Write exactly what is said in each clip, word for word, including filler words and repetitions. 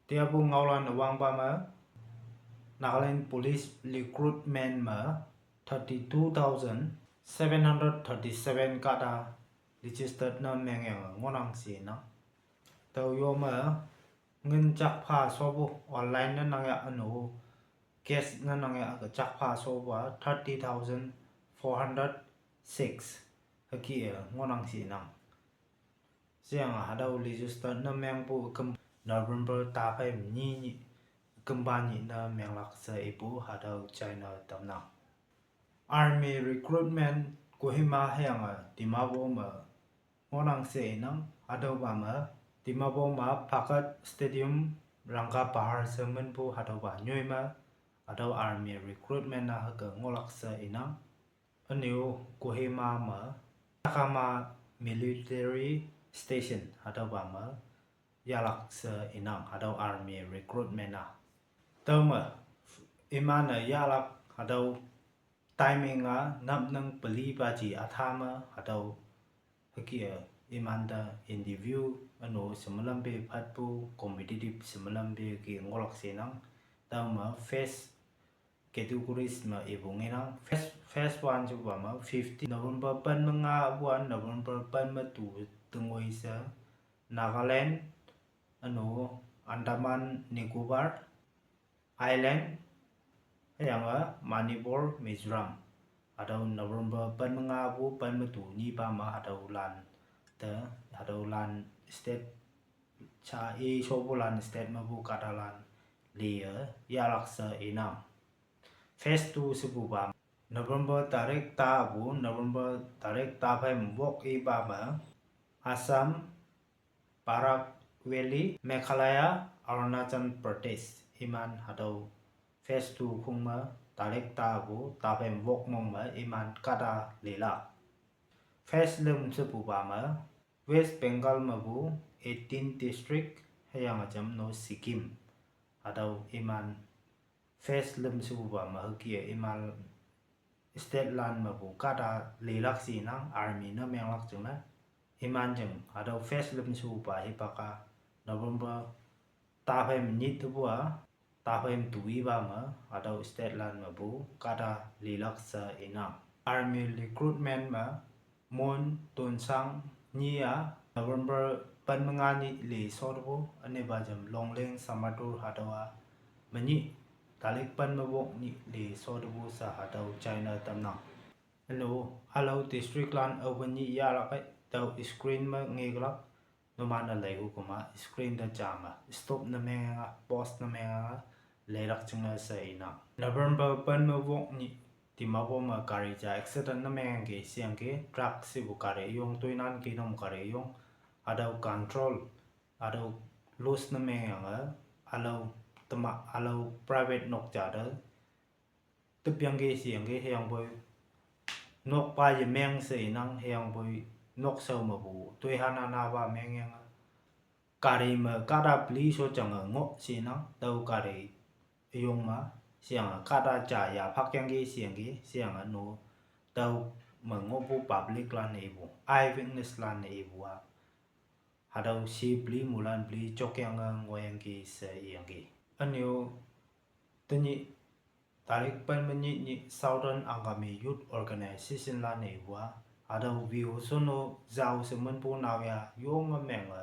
Tiapu ngaolan awangpa me, Nagaland Police recruitment me thirty two thousand seven hundred thirty seven kahta registered ne mengyange ngohnang she inang. Tüo yo me ngin jakpha shopu online ne nangya üno, cash ne nangya ke jakpha shopu a thirty thousand four hundred six hüke ngohnang she inang. Sheyange hatüo registered ne mengpu üküm November taphei me nyi nyih, ükümpa nyih ne menglak she ipu hatüo china tamnang. Army recruitment Kohima hüyange Dimapur me ngohnang she inang. Hatüopa me Dimapur me Pakat Stadium Rangka Pahar she minpu hatüopa nyoi me hatüo army recruitment a hüke ngohlak she inang. Ünyu Kohima me Chakama Military Station hatüopa me yahlak she inang hatüo army recruitment a. Tüome iman-e yahlak hatüo timing a napnang peli baji atha me hatüo hüke imante interview üno shemelampe phatpu competitive shemelampe ke ngohlak she inang. Tüome first categories me ipu ngenang. First, first one shepupa me fifteen November pen me nga apu a November pen me tu tengoi she Nagaland, üno Andaman Nicobar Island, hüyange Manipur, Mizoram. Hatüo November pen me nga apu pen me tu nyipa me hatüolan te, hatüolan state sha i shopulan state mepu kahtalan liye yahlak she inang. Phase two shepupa November tarik tapu, November tarik taphei me wok ipa me Assam, Barak Valley, Meghalaya, Arunachal Pradesh iman hatüo phase two khong me tarik tapu taphei me wok mong me iman kahta lilak. Phase lüm shepupa me West Bengal mepu eighteen district hüyange jamno Sikkim hatüo iman phase lüm shepupa me hüke iman state lan mepu kahta lilak she inang army ne menglak jingne. Iman jing hatüo phase lüm shepupa hipak a November taphei me nyit tepu a taphei me tu ipa me hatüo state lan mepu kahta lilak she inang. Army recruitment me Mon, Tuensang nyi a November pen me nga nyih li shotepu, ünepa jam Longleng, Shamator hatüo a menyih tarik pen me wok nyih li shotepu she hatüo china tamnang. Üno, ülao district lan aope nyih yahlak ei, tüo screen me ngeklak, numan-e leihu kema screen te ja me stop ne mengyange, pause ne mengyange, leilak jingne she inang. November pen me wok nyih Dimapur me gari ja accident ne mengyangki sheyangki truck shepu gari üyong toinan kinom gari üyong, hatüo control, hatüo lose ne mengyange, ülao tema, ülao private nok ja te tepyangki sheyangki hüyangpoi nokpa yemeng she inang hüyangpoi nokshao mepu toihananapa mengyange. Gari me kahta peli sho jange ngoh she inang tüo gari üyong me sheyange kahta ja ya phakyangki sheyangki sheyange no tüo me ngohpu public lan-e ipu, eyewitness lan-e ipu a. Hatüo she peli mulan peli jokyange ngohyangki she iyangki. Ünyu tenyih tarik pen me nyit nyih Southern Angami Youth Organization lan-e ipu a, hatüo Vihosono Zhao she minpu naoya yonge menge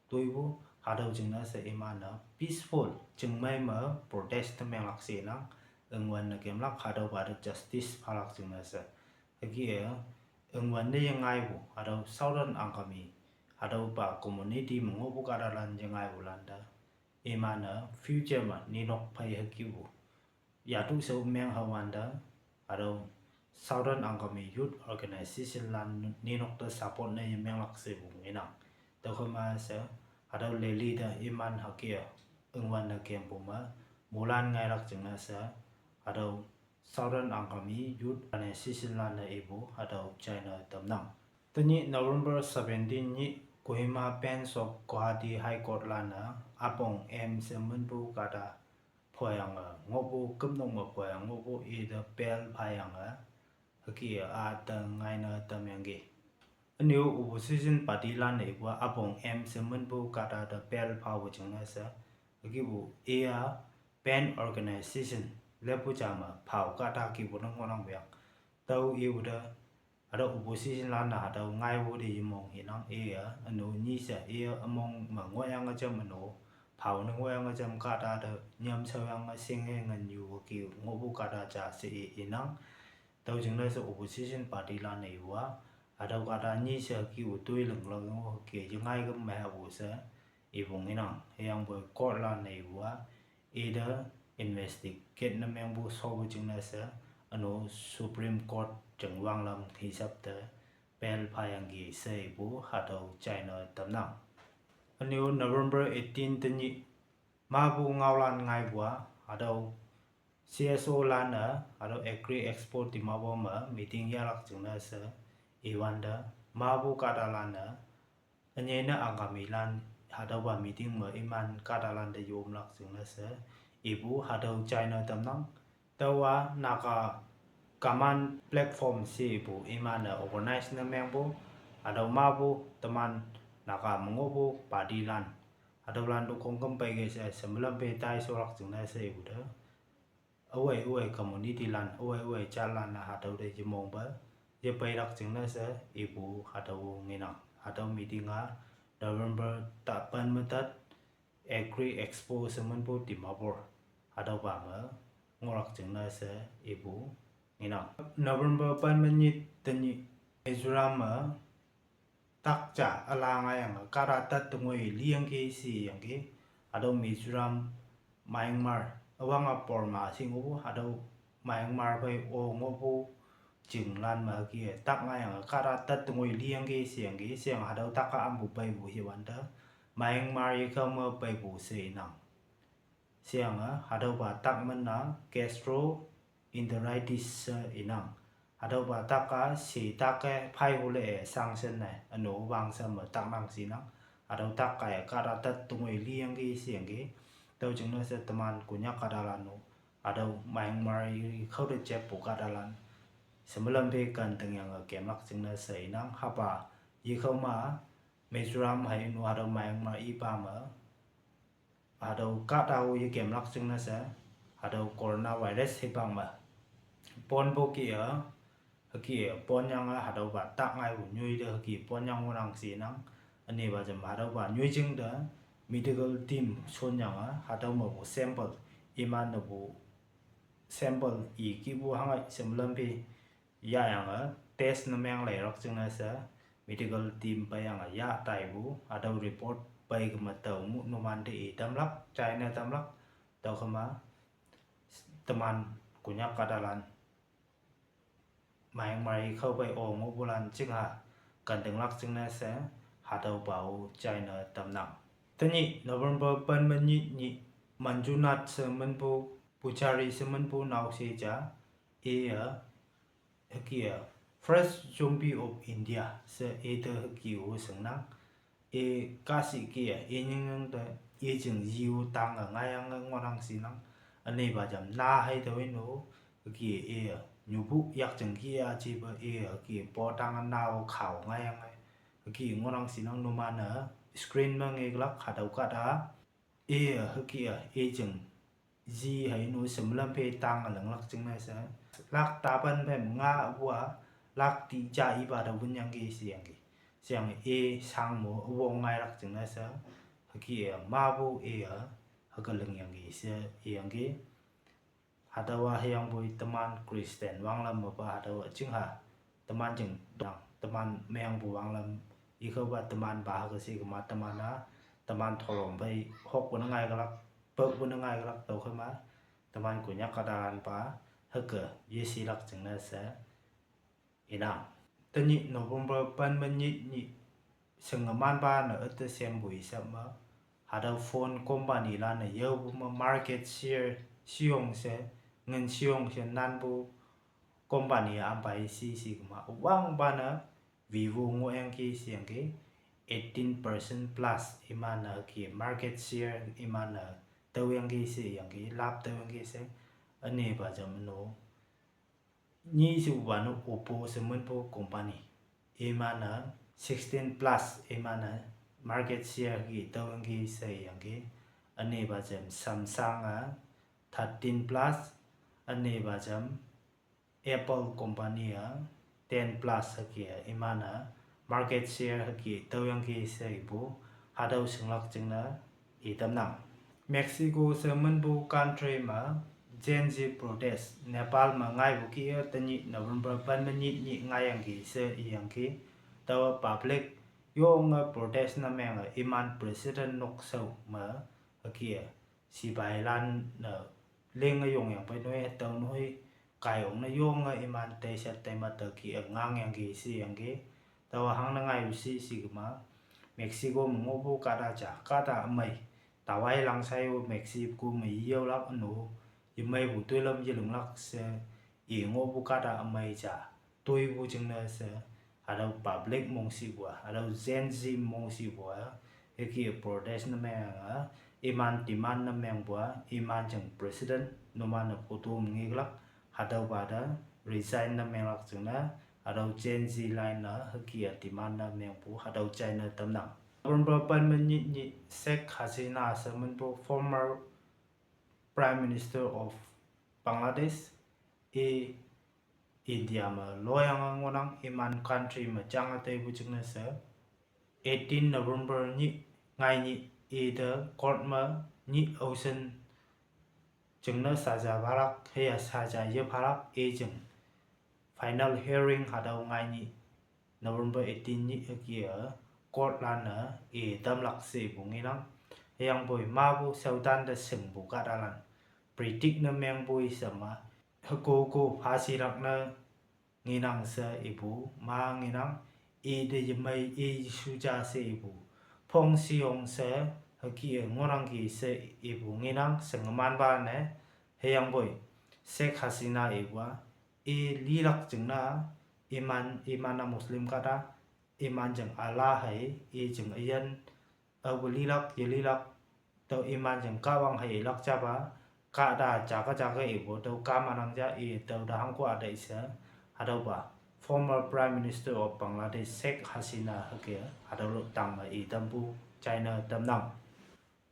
toipu, hatüo jingne she iman-e peaceful chingmei me protest te menglak she inang, üngwün ne kemlak hatüopa te justice phalak jingne she. Hüke-e, üngwün ne yengaipu hatüo Southern Angami, hatüopa community me ngohpu kahtalan yengaipulan te iman-e future me ninok phei hükepu yatu shao meng hawante, hatüo Southern Angami Youth Organization lan ninok te support ne yemenglak shepu ngenang. Tüokhei ma she, hatüo leli te iman hüke-e, üngwün ne kempu me, moilan ngailak jingne she, hatüo Southern Angami Youth Organization lan-e ipu hatüo china tamnang. Tenyih November seventeen nyih Kohima Bench of Guwahati High Court lan-e üpong M she minpu kahta phoyange ngohpu, kümnok me phoyange ngohpu ite bail phayange hüke-e ate ngaine tamyangki. Ünyu opposition party lan-e ipu a üpong M she minpu kahta te bail phapu jingne she Hükepu iya pen organization lepu ja me phao kahta kipu ne ngohnang peang. Tüo ipu te, hatüo opposition lan-e hatüo ngaipu te yemong inang iya, ünu nyi she iya ümong me ngohyange jam ünu, phao ne ngohyange jam kahta te nyam shaoyange shinghe ngen yu hüke ngohpu kahta ja she i inang. Tüo jingne she opposition party lan-e ipu-a, hatüo kahta nyi she hüke-o toi linglak-o hüke yengai küm me hapu she ipu ngenang. Hüyangpoi court lan-e ipu-a, ite investigate ne mengpu shopu jingne she, ünu Supreme Court jing wanglam hisap te bail phayangki she ipu hatüo china tamnang. Ünu November eighteen tenyih, mapu ngaolan ngaipu-a, hatüo C S O lan-e, hatüo Agri Expo Dimapur me meeting yahlak jingne she iwante, mapu kahtalan-e, ünyei ne Angami lan hatüopa meeting me iman kahtalan te yomlak jingne she ipu hatüo china tamnang. Tüowa Naga Command Platform she ipu iman-e organize ne mengpu, hatüo mapu teman Naga me ngohpu party lan, hatüolan te khongküm peike she shemelam phei tai sholak jingne she ipu te, awei awei community lan, awei awei jatlan-e hatüo te yemongpe yepeilak jingne she ipu hatüo ngenang. Hatüo meeting-a November ta pen me tat Agri Expo she minpu Dimapur, hatüopa me ngohlak jingne she ipu ngenang. November pen me nyit tenyih, Mizoram me tak ja üla ngaiyange kahta tat tengoi liyangki sheyangki, hatüo Mizoram, Myanmar, üwange Burma she ngohpu hatüo Myanmar phei-o ngohpu chinglan me hüke tak ngaiyange kahta tat tengoi liyangki sheyangki, sheyange hatüo tak-a ampu peipu hiwante, Myanmar yekao me peipu she inang. Sheyange hatüopa tak min-a gastroenteritis she inang. Hatüopa tak-a she tak-e phaipu le-e sanction ne ünu wangshe me taknang shinang. Hatüo tak kaiye kahta tat tengoi liyangki sheyangki. Tüo jingne she teman Konyak kahtalan-o, hatüo Myanmar yekao te jeppu kahtalan shemelam phei ken tingyange kemlak jingne she inang. Hapa yekao ma Mizoram hei ünu hatüo Myanmar ipa me hatüo kahta-o yekemlak jingne she, hatüo coronavirus hipak me ponpu kih-e, hüke-e ponyange hatüopa tak ngaipu nyoi te hüke ponyang ngohnang shinang. Ünepa jam hatüopa nyoijing te medical team shonyange hatüo mepu sample, iman-e pu sample i kihpu hangai shemelam phei yahyange test ne meng leilak jingne she medical team peiyange yah taipu hatüo report pei kema tao mu numan te i tamlak, china tamlak. Tüokema teman Konyak kahtalan Myanmar yekao phei-o ngohpulan chingha ken tinglak jingne she hatüopa-o china tamnang. Tenyih November pen me nyit nyih, Manjunath she minpu, Pujari she minpu naoshe ja, iye hüke-e First Zombie of India she ite hüke-o shingnang. I kahshih kih-e i nyingnying te i jing yi-o tange ngaiyange ngohnang shinang. Ünepa jam na hei taowe-o, hüke-e nyupu yakjing kih-a jipe i hüke-e po tange na-o kao ngaiyange, hüke ngohnang shinang. Numan-e screen me ngeklak hatüo kahta, i hüke-e i jing yi hei nu shemelam phei tange linglak jingne she, lak tapan phei nga pu-a, lak ti ja ipa te wünyangki sheyangki. Sheyange i shangmo wong ngailak jingne she, hüke-e mapu i-e hüke lingyangki she iyangki. Hatüowa hüyangpoi teman Christian wanglam mepa hatüowa chingha teman jing dang, teman mengpu wanglam, yekhaopa teman pa hüke she kema teman-a, teman tholom phei hokpu ne ngaikelak, pokpu ne ngaikelak tüokhema, teman Konyak kahtalan pa hüke yeshilak jingne she inang. Tenyih November pen me nyit nyih, shengemanpa ne üte sempu isap me, hatüo phone company lan-e yaopu me market share shiyong she, ngin shiyong she nanpu company ampa i shi shi kema wangpa ne Vivo ngohyangki sheyangki, eighteen percent plus iman-e hüke market share iman-e tüoyangki sheyangki, lap tüoyangki she. Ünepa jam no nyi shepupa no Oppo she minpu company, iman-e sixteen plus iman-e market share hüke tüoyangki sheyangki. Aneba jam Samsung a thirteen plus, aneba jam Apple company a ten plus hüke a iman a market share hüke tüoyangki she ipu hatüo shinglak jingne itamnang. Mexico she minpu country me Gen Z protest Nepal me ngaipu kih-e tenyih November pen me nyih nyih ngaiyangki she iyangki. Taowa public yonge protest ne menge iman president nokshao me hüke a sipailan-e linge yongyangpei noi tüo noi kai ongne yonge iman teishat teima tüo kih-e ngangyangki sheyangki. Taowa hangne ngaipu shi shikema Mexico me ngohpu kahta ja kahta ümei tawai langsha-o Mexico me yeyaolak ünu yemeipu toilam yelinglak she i ngohpu kahta ümei ja toipu jingne she hatüo public mongshipu a, hatüo Gen Z mongshipu a, hüke protest ne menge iman demand ne mengpu a, iman jing president numan-e photo me ngeklak, hatüopa te resign ne menglak jingne hatüo Gen Z line-e hüke a demand ne mengpu hatüo china tamnang. November pen me nyih nyih Sheikh Hasina she minpu former Prime Minister of Bangladesh i India me loyange ngohnang, iman country me jange teipu jingne she eighteen November nyih ngai nyih ite court me nyih aoshin jingne saja phalak, hüya saja yephalak i jing final hearing hatüo ngai nyih November eighteen nyih hüke a court lan-e i tamlak she ipu ngenang. Hüyangpoi mapu shaotan te shingpu kahtalan predict ne mengpu i shema hüko ko phasilak ne ngenang she ipu ma ngenang, ite yemei i shuja she ipu phongshiyong she hüke a ngohnangki she ipu ngenang shengemanpa ne. Hüyangpoi Sheikh Hasina ipu a i lilak jingne iman, iman-a Muslim kahta, iman jing Allah hei i jing üyin aopu lilak yelilak tüo iman jing Kahwang hei ilak japa kahta jake jake ipu tüo kamanang ja i tüo te hangko ate she hatüopa former Prime Minister of Bangladesh Sheikh Hasina hüke hatüo lo tangme i tampu china tamnang.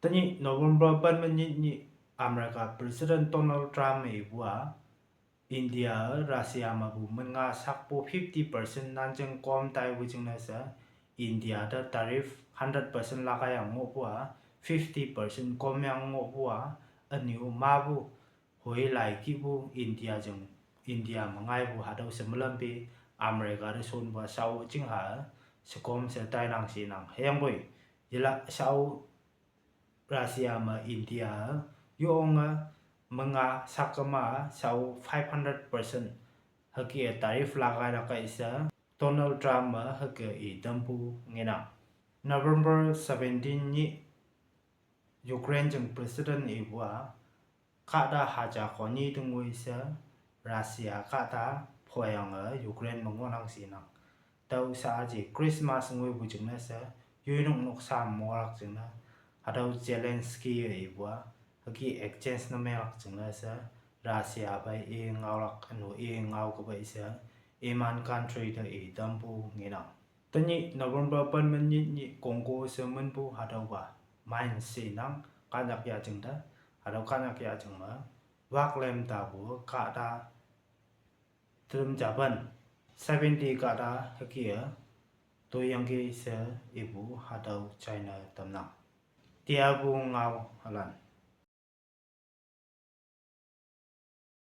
Tenyih November pen me nyih nyih America President Donald Trump ipu a India Russia mepu minnga sakpu fifty percent nanjing kom taipu jingne she India te tariff hundred percent lagaiyang ngohpu a fifty percent komyang ngohpu a ünyu mapu hoi lai kihpu India jing India me ngaipu hatüo she melampe America te shonpu a shao chingha shekom she tainang shinang. Hüyangpoi yela shao Russia me India yonge minnga sakema shao five hundred percent hüke tariff lagailak kai she Donald Trump me hüke i tampu ngenang. November seventeen nyih Ukraine jing President ipu a kahta haja konyi tengoi she Russia kahta phoyange Ukraine me ngohnang shinang. Tüo sha aji Christmas ngoipu jingne she yoinok noksa molak jingne hatüo Zelensky ipu a hüke exchange ne menglak jingne she Russia pei i ngaolak ünu i ngao kepei she iman country te i tampu ngenang. Tenyih November pen me nyih nyih Congo she minpu hatüopa mine shinang Konyak yajing te, hatüo Konyak yajing me waklem tapu kahta tem japan seventy kahta hüke a toiyangki she ipu hatüo china tamnang. Tiapu ngao halan.